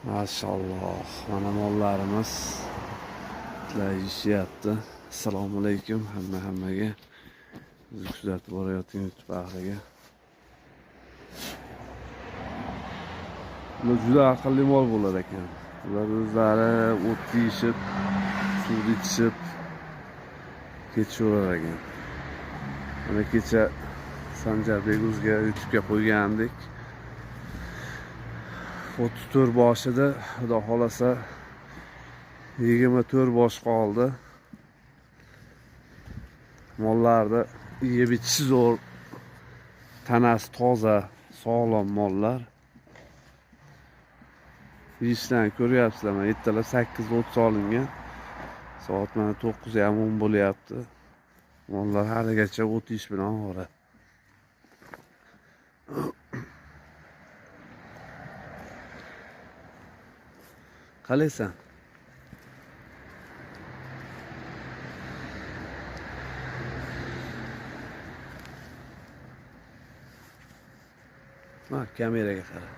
Maşalloh, mana mollarimiz itlar yeyishyapti. Assalomu alaykum hammaga. Bizni kuzatib borayotgan YouTube ahliga. Bular juda aqlli mol bo'lar ekan. Ular o'zlari o't yeyishib, suv ichishib ketishaverar ekan. Mana kecha Sanjarbek o'ziga YouTube'ga qo'ygandik. 34 boshida, Xudo xolasa 24 bosh qoldi. Mollarni yeb ichishi zo'r, tanasi toza, sog'lom mollar. Yeyishdan ko'ryapsizlar, mana ertalab 8:30 o't solingan. Soat mana 9:30 bo'lyapti. Mollar haligacha o't yeyish bilan ovora. Qalaysan? Ha, kameraga qara.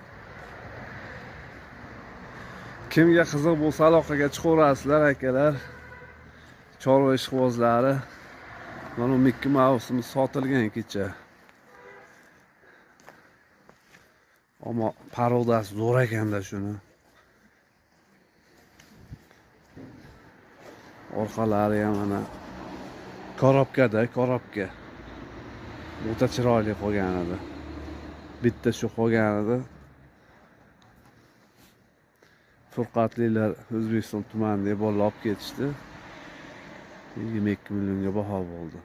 Kimga qiziq bo'lsa aloqaga chiqaverasizlar akalar. Chorva ishqibozlari. Mana bu Mickey Mouse'imiz sotilgan kecha. Ammo parodasi zo'r ekanda shuni. Orqalari ham mana korobkada, korobka. O'ta chiroyli qolgan edi. Bitta shu qolgan edi. Furqatlilar O'zbekiston tumanida bolalar olib ketishdi. 22 millionga baho bo'ldi.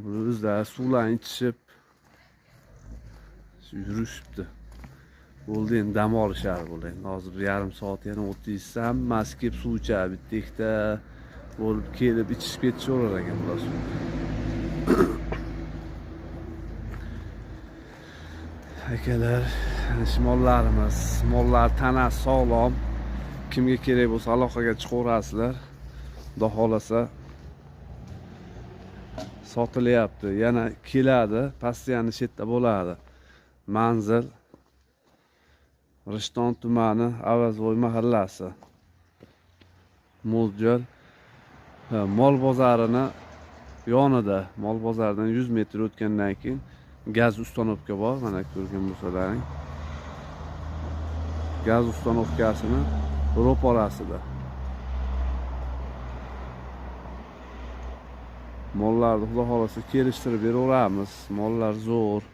Buni o'zlari suvlarni ichishib yurishibdi. Bo'ldi, endi dam olishadi bular. Endi hozir bir yarim soat yana o't yeyishsa, hammasi kelib suv ichadi, bitta ikkita bo'lib kelib ichishib ketishaverar ekan bular suvni. Akalar, shu mollarimiz, mollar tanasi sog'lom. Kimga kerak bo'lsa aloqaga chiqaverasizlar. Xudo xolasa sotilyapti. Yana keladi, постоянно shu yerda bo'ladi. Manzil Rishton tumani, Avazvoy mahallasi. Mo'ljal mol bozorini yonida, mol bozoridan 100 metr o'tgandan keyin gaz ustanovka bor, mana ko'rgan bo'lsalaring. Gaz ustanovkasini ro'parasida. Mollarni Xudo xolasa kelishtirib beraveramiz. Mollar zo'r.